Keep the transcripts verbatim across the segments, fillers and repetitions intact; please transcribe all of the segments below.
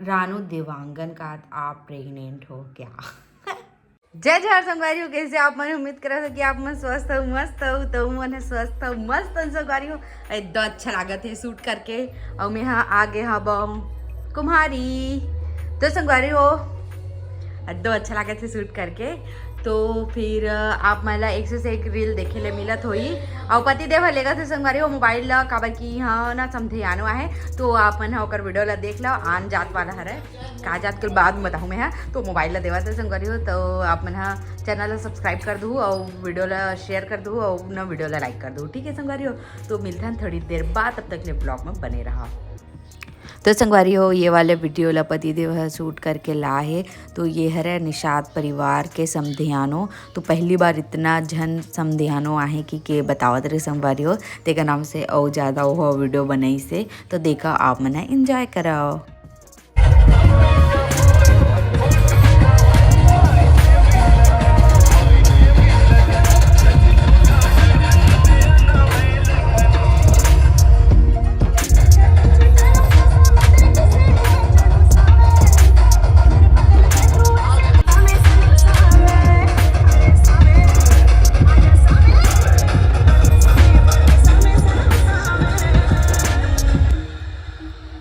रानू देवांगन का आप प्रेग्नेंट हो क्या? जय जोहार संगवारी हो, कैसे आप मन? उम्मीद करत हो कि आप मन स्वस्थ हो, मस्त हो। तो मन ह स्वस्थ हो, मस्त हो संगवारी हो। एकदम अच्छा लागत हे शूट करके। और मैं हा आगे हबम कुम्हारी। तो संगवारी हो, एकदम अच्छा लागत हे शूट करके। तो फिर अ, आप मन ला एक से एक रील देखे ले मिलत होही। और पति देव ह लेगत हे संगवारी हो मोबाइल ला, काबर कि इहाँ ना समधियानो आहे, तो आप मन ह ओकर वीडियो ला देख लो, आन जात वाला हरे। का जात के बाद में बताहूँ मैं हा। तो मोबाइल ला देवत हे संगवारी हो, तो आप मन हा चैनल ला सब्सक्राइब कर दू और वीडियो ला शेयर कर दू और ना वीडियो ला लाइक कर दू, ठीक है संगवारी हो। तो मिलते हैं थोड़ी देर बाद, तब तक ले ब्लॉग में बने रहा। तो संगवारी हो, ये वाले वीडियो ला पति देव ह शूट करके ला हे। तो ये हरे निषाद परिवार के समधियानो। तो पहली बार इतना झन समधियानो आहे कि के बतावत रहे संगवारी हो, तेकर नाम से और ज्यादा वो वीडियो बनाई से। तो देखा, आप मन एंजॉय कराओ।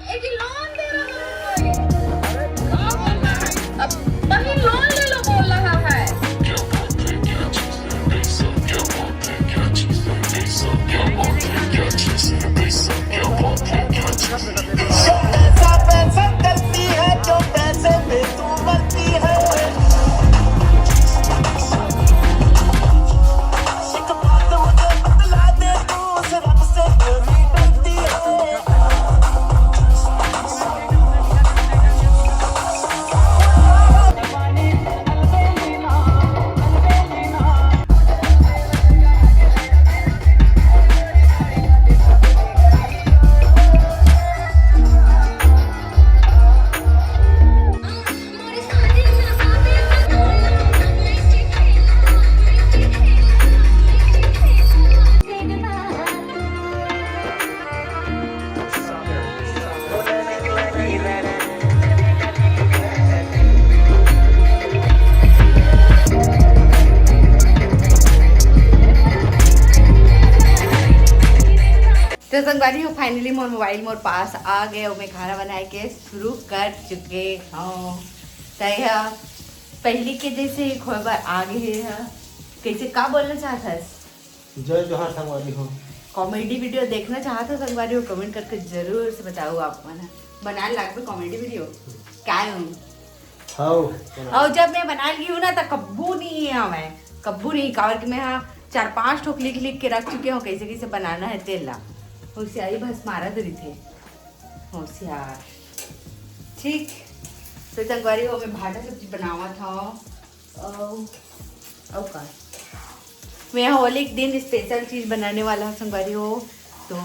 एक ही लोन दे रहा है कोई। क्या बोल रहा है? अब वही लोन ले लो बोल रहा है। तो संगवारी हो, finally मोर मोबाइल मोर पास आ गए और मैं खाना बनाए के शुरू कर चुके हूँ। तो यह पहली के जैसे ही खोए बर आ गए है। कैसे, का बोलना चाहत हस? जय जोहार संगवारी हो। कॉमेडी वीडियो देखना चाहत हो संगवारी हो, कमेंट करके जरूर से बताओ आप मन। बनाए लागबे कॉमेडी वीडियो। काय हूँ? हव। और जब मैं बनाए लगी हूँ ना, तो कब्बू नहीं है मैं, कब्बू नहीं, काबर कि मैं हाँ चार पांच ठोक लिख लिख के रख चुके हूँ, कैसे कैसे बनाना है तेला। होशियारी बस मारा दरी थे, होशियार। ठीक, तो संगवारी हो, मैं भाटा सब्जी बनावत हूँ। अउ, अउ का? मैं होली के दिन स्पेशल चीज बनाने वाला हूँ संगवारी हो। तो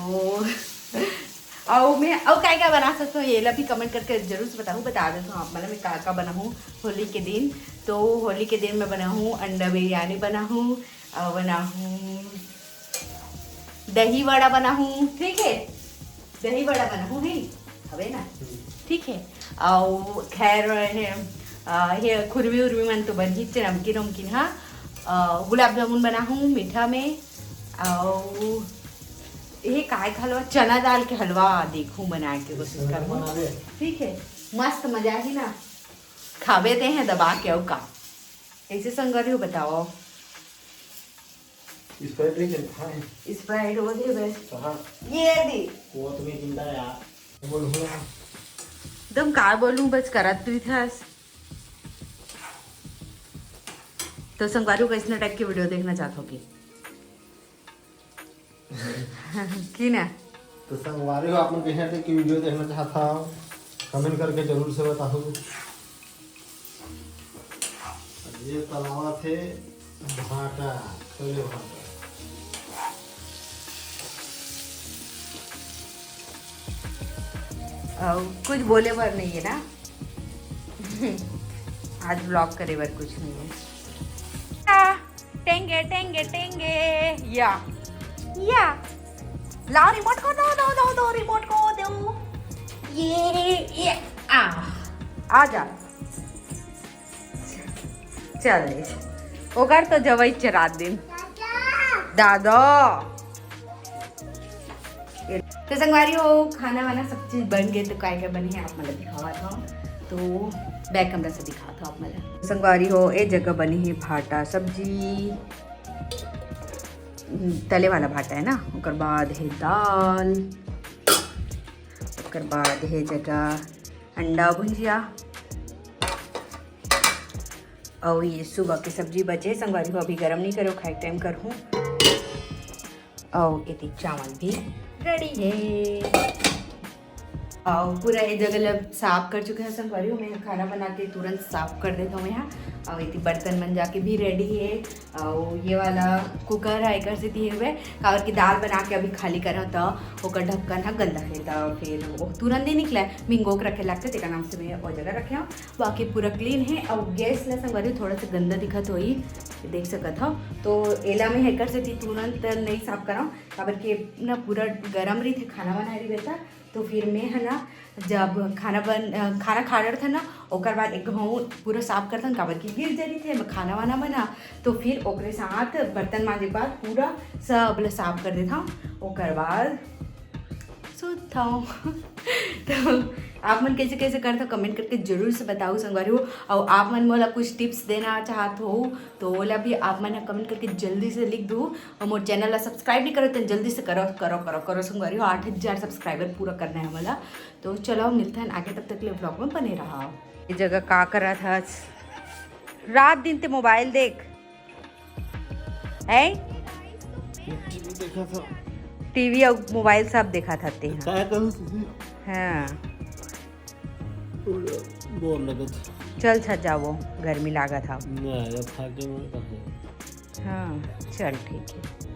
अउ मैं अउ काय काय बना सकता हूँ, ये ला भी कमेंट करके जरूर से बताहू, बता देता हूँ आप मन ला मैं का का बनाहूँ होली के दिन। तो होली के दिन मैं बनाहूँ अंडा बिरयानी बनाहूँ, अउ बनाहूँ दही वड़ा बनाहूँ, ठीक है, दही वड़ा बनाहूँ, है हवे ना, ठीक है। अउ खैर, हे, आ, हे खुरमी उर्मी मन तो बनही चे, नमकीन उमकीन, हाँ। आ, गुलाब जामुन बनाहूँ मीठा में, अउ ये काय के हलवा, चना दाल के हलवा देखूँ बना के कोशिश करहूँ, ठीक है। मस्त मजा ही ना, खावे ते हैं दबा के, अउ का। ऐसे संगवारी हो बताओ। Sprite नहीं चलता है। Sprite वो दे बे। कहाँ? ये दे। वो तुम्हें जिंदा है यार। बोल हो। एकदम का बोलूं, बस करत भी था। तो संगवारी हो, कैसने टाइप के वीडियो देखना चाहत हो कि? कि ना? तो संगवारी हो, आप मन कैसने टाइप के वीडियो देखना चाहत हो, कमेंट करके जरूर से बताहू। ये तलावा थे भाटा, छोले भाटा। अउ कुछ बोले बर नहीं है ना। आज ब्लॉग करे बर कुछ नहीं है। टेंगे टेंगे टेंगे, या या, लाओ रिमोट को दो, दो, दो, दो, रिमोट को दो। ये ये आ। आ जा, चल ले। ओकर तो जवई च रात दिन। दादा। तो संगवारी हो, खाना वाना सब चीज बन गए, तो काय काय बने हे आप मन ला दिखावत हव। तो back camera से दिखावत हव आप मन ला। संगवारी हो, ए जगह बने हे भाटा सब्जी, तले वाला भाटा है ना, ओकर बाद हे दाल, ओकर बाद हे जगह अंडा भुंजिया, अउ ये सुबह के सब्जी बचे संगवारी हो, अभी गरम नहीं करो, खाए टाइम करहूँ। अउ एती चावल भी ready है। अउ पूरा ये जगह ला साफ कर चुके हैं संगवारी हो। मैं खाना बना के तुरंत साफ कर देता हूँ यहाँ। अउ एती बर्तन मन जाके भी ready है। अउ ये वाला cooker है, एकर सेती हवे, काबर कि दाल बना के अभी खाली करव, त ओकर ढक्कन ह गंदा हे, त फिर वो तुरंत ही निकला है, भिंगो के रखे लगथे, तेकर नाम से मैं वो जगह रखे हव। बाकी पूरा clean है। अउ गैस ला संगवारी थोड़ा सा गंदा दिखत होही, देख सकत हव, तो एला मैं एकर सेती तुरंत नहीं साफ करव, काबर कि ना पूरा गरम रहिथे, खाना बना रही बेटा, तो फिर मैं है ना, जब खाना बन अ, खाना खा डरथन ना, ओकर बाद एक घाव पूरा साफ करथन, काबर कि गिर जरिथे, मैं खाना वाना बना, तो फिर ओकरे साथ बर्तन मांजे के बाद पूरा सब ला साफ कर देथव, ओकर बाद सुतथव। तो आप मन कैसे कैसे करथव, comment करके जरूर से बताओ संगवारी हो। अउ आप मन मोला कुछ tips देना चाहत हो, तो ओला भी आप मन comment करके जल्दी से लिख दू। अउ मोर channel ला subscribe नहीं करो, तो जल्दी से करो, करो, करो, करो संगवारी हो। आठ हजार subscriber पूरा करना है मोला। तो चलो मिलते हैं आगे, तब तक के लिए vlog में बने रहा। ये जगह का करत हस? रात दिन ते mobile देख, है? टीवी देखा था। टीवी और mobile सब देखा था ते। काय करूँ तुझे? हाँ। बोर लगत। चल छत जावो, गर्मी लागत हव। नहीं, अब फाटे में कहाँ? हाँ, चल ठीक है।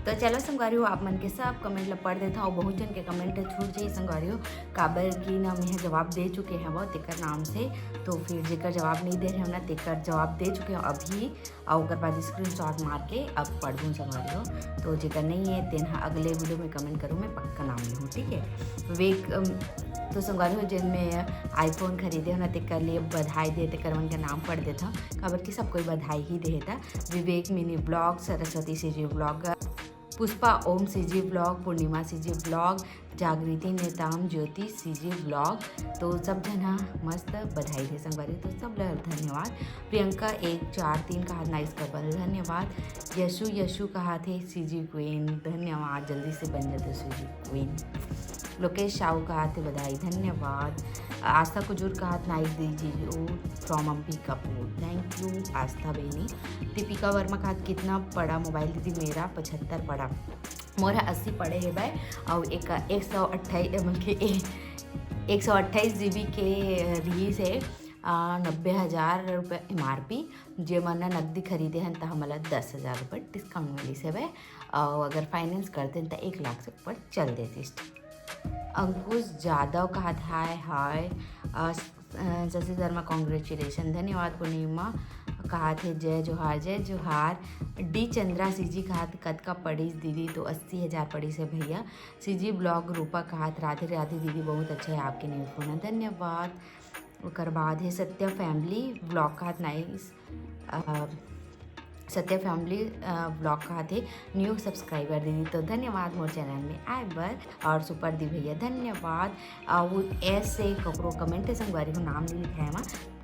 तो चलो संगवारी हो, आप मन के सब comment ला पढ़ देथव। बहुत जन के comment छूट जाही संगवारी हो, काबर कि ना मैं जवाब दे चुके हव तेकर नाम से, तो फिर जेकर जवाब नहीं दे रहे हो ना, तेकर जवाब दे चुके हव अभी। अउ ओकर बाद screenshot मार के अब पढ़हूँ संगवारी हो। तो जेकर नहीं है, तेन ह अगले video में comment करो, मैं पक्का नाम लूँ, ठीक है। विवेक, अम, तो संगवारी हो, जेन में iPhone खरीदे हो ना, तेकर लिए बधाई दे, तेकर मन के नाम पढ़ देथव, काबर कि सब कोई बधाई ही देहे था। विवेक mini vlog, Saraswati CG vlogger, Pushpa ओम CG vlog, पूर्णिमा CG vlog, जागृति नेताम, ज्योति CG vlog, तो सब झन ह मस्त बधाई दे संगवारी, तो सब ल धन्यवाद। प्रियंका एक चार तीन कहा nice couple, धन्यवाद। यशु, यशु कहा थे CG queen, धन्यवाद, जल्दी से बन जाते CG queen। लोकेश साहू कहा थे बधाई, धन्यवाद। आस्था कुजूर कहा nice दीदी, ओ from अंबिकापुर, thank you आस्था बहनी। दीपिका वर्मा कहा कितना पड़ा mobile दीदी, मेरा पचहत्तर पड़ा। मोर ह अस्सी पड़े हे भाई, अउ एक, एक सौ अट्ठाईस, मतलब कि ए-, एक सौ अट्ठाईस GB के रिहिस हे, आ, नब्बे हजार रुपये MRP, जे मन नकदी खरीदे हन, त हमला दस हजार रुपये discount मिलिस हे भाई, अउ अगर finance करते हन, त एक लाख से ऊपर चल देतिस। अंकुश यादव कहा था, हाय, आ, अ, शशि शर्मा, congratulation, धन्यवाद। पूर्णिमा कहा थे, जय जोहार, जय जोहार। डी चंद्रा CG कहा थे, कतका पड़ीस दीदी? तो अस्सी हजार पड़ीस हे भैया। CG vlog रूपा कहा थे, राधे राधे दीदी, बहुत अच्छा है आपके new phone है, धन्यवाद। ओकर बाद है सत्या family vlog कहा थे, nice। अ, सत्या family, अ, vlog कहा थे, new subscriber दीदी, तो धन्यवाद मोर channel में आए बर। और सुपर दी भैया, धन्यवाद। अउ ऐसे ककरो comment है, संगवारी हो नाम नहीं लिखाए मा,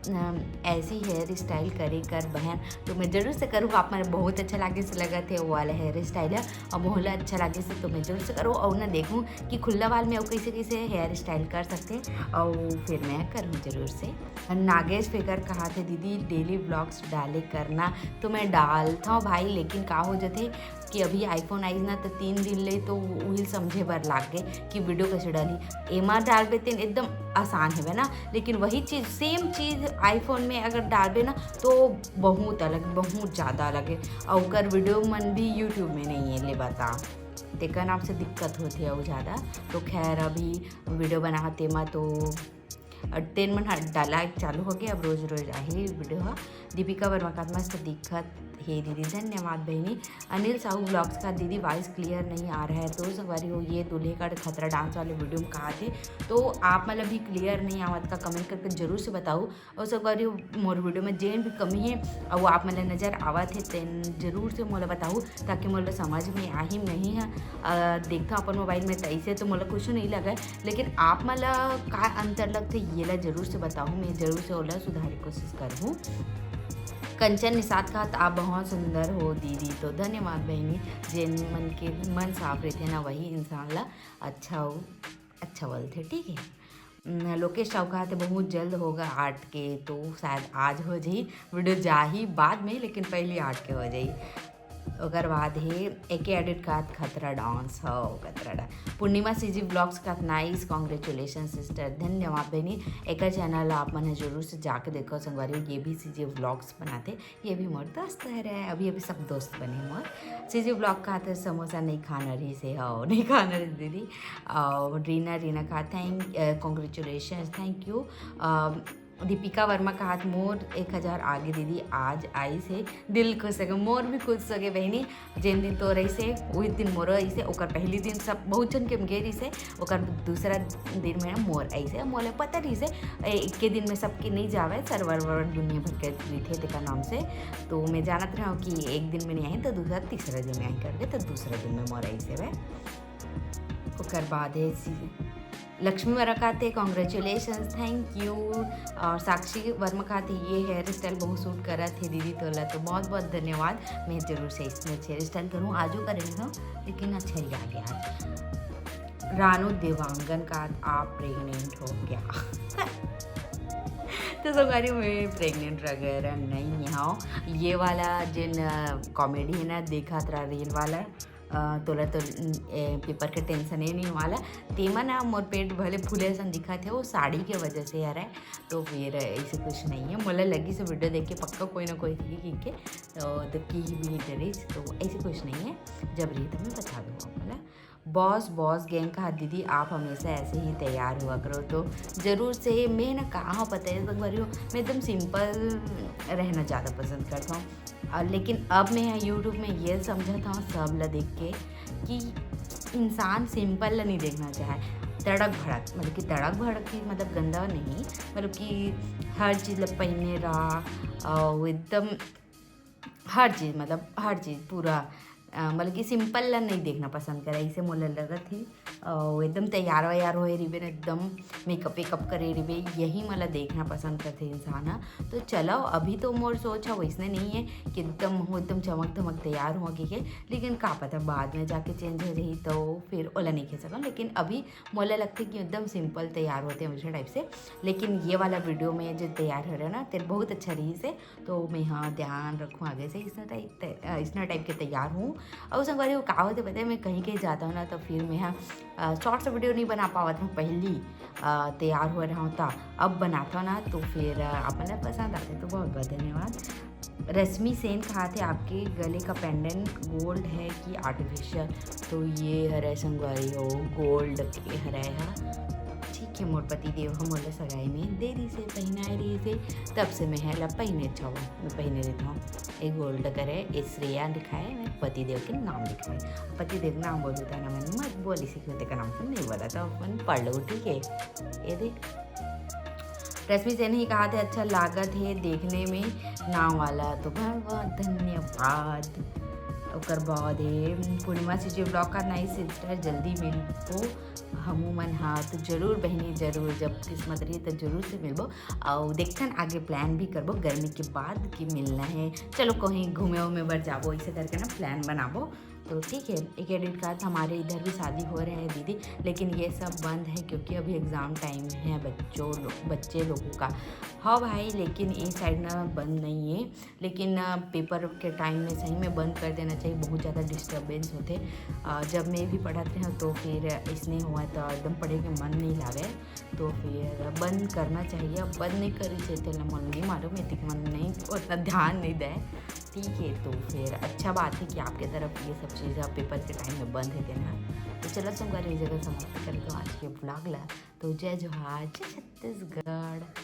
अम, ऐसी hair style करे कर बहन, तो मैं जरूर से करूँ। आप मन बहुत अच्छा लागे से लगत है वो वाला hair style है, और मोहला अच्छा लागे से तो मैं जरूर से करूँ, और ना देखूँ कि खुला बाल में अउ कैसे कैसे hair style कर सकते हैं, और फिर मैं करूँ जरूर से। नागेश फेकर कहा थे, दीदी daily vlogs डाले करना, तो मैं डालता हूँ भाई, लेकिन का हो जाथे कि अभी iPhone आइस ना, तो तीन दिन ले तो उहिल समझे बर लाग गे कि video कैसे डाली। एमा डालबे तेन एकदम आसान हेवे ना, लेकिन वही चीज, same चीज iPhone में अगर डालबे ना, तो बहुत अलग, बहुत ज़्यादा अलग है। और ओकर video मन भी YouTube में नहीं है, ले बता, तेकर नाम से दिक्कत होती है वो ज़्यादा। तो खैर, अभी video बना तेमा तो और तेन मन ह डाला चालू हो गए, अब रोज रोज आही video ह। दीपिका वर्मा का मस्त दिखत हे दीदी, धन्यवाद बहिनी। अनिल साहू ब्लॉग्स का, दीदी वॉइस क्लियर नहीं आ रहा है, तो संगवारी हो, ये दूल्हे का खतरा डांस वाले वीडियो में कहा थे, तो आप मतलब भी क्लियर नहीं आवत का कमेंट करके जरूर से बताओ। और संगवारी हो, मोर वीडियो में जेन भी कमी है और वो आप मतलब नजर आवत है, तेन जरूर से मोला बताओ, ताकि मोला समझ में आही नहीं है। अ, देखता अपन मोबाइल में तैसे तो मोला कुछ नहीं लगा है, लेकिन आप मोला का अंतर लगथे, ये ला जरूर से बताओ, मैं जरूर से ओला सुधारे कोशिश करहूँ। कंचन निषाद कहत, "आप बहुत सुंदर हो दीदी।" तो धन्यवाद बहिनी, जेन मन के मन साफ रहिथे ना, वही इंसान ला अच्छा हो, अच्छा बोलथे, ठीक है। न, लोकेश साहू कहत हे, "बहुत जल्द होगा आठ के।" तो शायद आज हो जाही, वीडियो जाही बाद में, लेकिन पहली आठ के हो जाही। ओकर बाद हे एके एडिट कहत, "खतरा डांस हो, खतरा डांस।" पूर्णिमा सीजी ब्लॉग्स कहत, "नाइस, कॉन्ग्रेचुलेशन सिस्टर।" धन्यवाद बहिनी, एकर चैनल आप मन ह जरूर से जाके देखो संगवारी, ये भी सीजी ब्लॉग्स बनाथे, ये भी मोर दोस्त हरे, अभी अभी सब दोस्त बने मोर। सीजी ब्लॉग कहत हे, "समोसा नहीं खाना रहिसे।" हो, नहीं खाना रहिसे दीदी। और रीना, रीना कहत, "Thank, congratulations, thank you।" अ, दीपिका वर्मा कहत, "मोर एक हजार आगे दीदी, आज आइस हे, दिल खुश होगे।" मोर भी खुश होगे बहिनी, जेन दिन तोर आइस हे, उही दिन मोरो आइस हे। ओकर पहली दिन सब बहुत जन के गे रहिस हे, ओकर दूसरा दिन में मोर आइस हे। मोला पता रहिस हे, ए, एके दिन में सबके नहीं जावे, सर्वर वर्वर दुनिया भर के रहिथे तेकर नाम से। तो मैं जानत रहूँ कि एक दिन में नहीं आही, तो दूसरा, तीसरा दिन में आही करके, तो दूसरा दिन में मोर आइस हे। ओकर बाद हे सी-, लक्ष्मी वर्मा कहत हे, "Congratulations, thank you।" और साक्षी वर्मा कहत हे, "ये हेयर स्टाइल बहुत सूट करत हे दीदी तोला।" तो बहुत बहुत धन्यवाद, मैं जरूर से इसमें हेयर स्टाइल करूँ, आजो करे हूँ, लेकिन अच्छा ही आ गया आज। रानू देवांगन कहत, "आप प्रेग्नेंट हो क्या?" तो संगवारी, मैं प्रेग्नेंट वगैरह नहीं हूँ। ये वाला जिन कॉमेडी है ना, देखत रहा रील वाला, अ, तोला तो, ए, पेपर के टेंशन ही नहीं वाला। तेमा ना मोर पेट भले फूले असन दिखत हे, वो साड़ी के वजह से हरे। तो फिर ऐसे कुछ नहीं है, मोला लगी से वीडियो देख के पक्का कोई ना कोई थी की के, तो, तो की ही भी डरिस, तो ऐसे कुछ नहीं है। जब रही तो मैं बता दूंगा बोला। बॉस, बॉस गैंग कहत, "दीदी आप हमेशा ऐसे ही तैयार हुआ करो।" तो जरूर से मैं ना कहाँ पता है, एक बार मैं एकदम सिंपल रहना ज़्यादा पसंद करता हूँ। और लेकिन अब मैं यूट्यूब में ये समझत हूँ सब ला देख के कि इंसान सिंपल ला नहीं देखना चाहे, तड़क भड़क, मतलब कि तड़क भड़क की मतलब गंदा नहीं, मतलब कि हर चीज़ ला पहने रहा और एकदम हर चीज़, मतलब हर चीज़ पूरा, अ, मतलब कि सिंपल ला नहीं देखना पसंद करे, इसे मोला लगत ही। अ, वो एकदम तैयार वैयार होए रहिबे ना, एकदम मेकअप वेकअप करे रहिबे, यही मोला देखना पसंद करथे इंसान ह। तो चलो, अभी तो मोर सोच ह वैसने नहीं है कि एकदम हो, एकदम चमक धमक तैयार हो के, लेकिन का पता बाद में जाके चेंज हो जाही, तो फिर ओला नहीं कह सकम। लेकिन अभी मोला लगथे कि एकदम सिंपल तैयार होथे हमेशा टाइप से। लेकिन ये वाला वीडियो में जो तैयार हो रहा ना, तेर बहुत अच्छा रहिस हे, तो मैं हाँ ध्यान रखूँ आगे से, इसना टाइप तै-, अ, इसना टाइप के तैयार हूँ। और संगवारी हो का होथे पता है, मैं कहीं कहीं जाता हूँ ना, तो फिर मैं हाँ, अ, शॉर्ट्स वीडियो नहीं बना पावत हूँ पहली, अ, तैयार हुआ रहूँ तो, अब बनाता हूँ ना, तो फिर, अ, आप मन ला पसंद आथे, तो बहुत बहुत धन्यवाद। रश्मि सेन कहत हे, "आपके गले का पेंडेंट गोल्ड है कि आर्टिफिशियल?" तो ये हरे संगवारी हो, गोल्ड के हरे हा। ठीक है, मोर पति देव ह मोला सगाई में दे रहिस हे, पहिनाए रहिस हे, तब से मैं एला पहिने हवं, मैं पहिने रहिथव। ये गोल्ड करे, ये श्रेया लिखाए, मैं पति देव के नाम लिखाए। पति देव नाम बोलू त ना मन मत बोल, इसी के तेकर नाम से नहीं बोला, तो अपन पढ़ लो, ठीक है। ये देख, रश्मि सेन ही कहत हे, "अच्छा लागत हे देखने में नाव वाला।" तो बहुत बहुत धन्यवाद। ओकर बाद हे पूर्णिमा सीजी ब्लॉग कहत, "नाइस सिस्टर, जल्दी मिलबो हमू मन हा।" तो जरूर बहिनी, जरूर, जब किस्मत रही तो जरूर से मिलबो। और देखथन आगे प्लान भी करबो गर्मी के बाद कि मिलना है, चलो कहीं घूमे उमे बर जाबो, ऐसे करके ना प्लान बनाबो। तो ठीक है, एक एडिट कहत, "हमारे इधर भी शादी हो रहे हैं दीदी, लेकिन ये सब बंद है क्योंकि अभी एग्ज़ाम टाइम है बच्चों लो-, बच्चे लोगों का।" हाँ भाई, लेकिन ये साइड ना बंद नहीं है, लेकिन, अ, पेपर के टाइम में सही में बंद कर देना चाहिए, बहुत ज़्यादा डिस्टर्बेंस होथे। अ, जब मैं भी पढ़त रहे तो फिर इसने हुआ तो एकदम पढ़े के मन नहीं लागे, तो फिर बंद करना चाहिए। अब बंद नहीं करी चाहिए, तेला मन नहीं मालूम, एतिक मन नहीं, उतना ध्यान नहीं दे। ठीक है, तो फिर अच्छा बात है कि आपके तरफ ये सब चीज़ें अब पेपर के टाइम में बंद है देना। तो चलो, संगवारी, ये जगह समाप्त करके आज के ब्लॉग ला। तो जय जोहार, जय छत्तीसगढ़।